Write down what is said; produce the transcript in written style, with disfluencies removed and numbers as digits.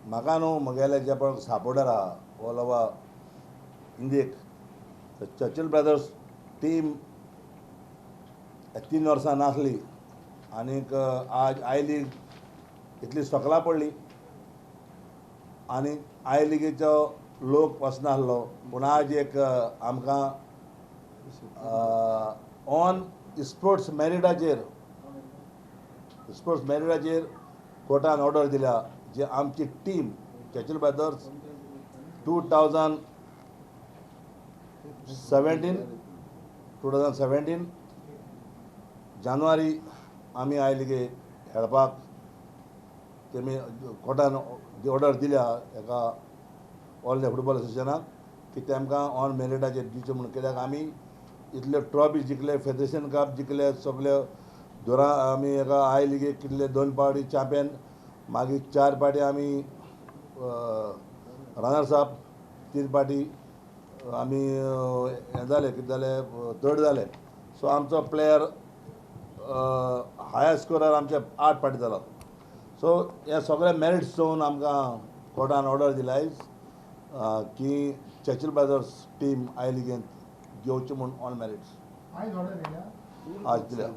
म्हाका न्हू म्हगेले जे पळय सपोर्टर आहा ऑल ओवर इंडियेक, चर्चिल ब्रदर्स टीम 3 वर्सां नासली आनीक आज I league इतली सकला पडली आनी I लिगेचो लोक वचनासलो, पूण आज एक आमकां ऑन स्पोर्ट्स मेरिटाचेर कोर्टान ऑर्डर दिल्या जे आमची टीम चर्चिल ब्रदर्स 2017 जानेवारी आमी I लिगे खेळपाक तेमी कोर्टान ऑर्डर दिल्या एका ऑल इंडिया फुटबॉल एसोसिएशनाक की तेमकां ऑन मेरिटाचेर दिवचें म्हणून, कित्याक आमी इतले ट्रॉफी जिखले, फेडरेशन कप जिखले, सगळे दोरा आमी एका I लिगेक कितले 2 पावटी चॅम्पियन, मागीर 4 पावटी आमी रनर्स अप, 3 पावटी आमी हें जाले, कितें जालें, थर्ड जाले. सो आमचो प्लेयर हायस्ट स्कोरर आमचे 8 पावटी जालो. सो हे सगळे मेरिट्स चोवन आमकां कोर्टान ऑर्डर दिला की चर्चिल ब्रदर्स टीम I लिगेंत घेवची म्हूण ऑन मेरिट्स आज दिल्या.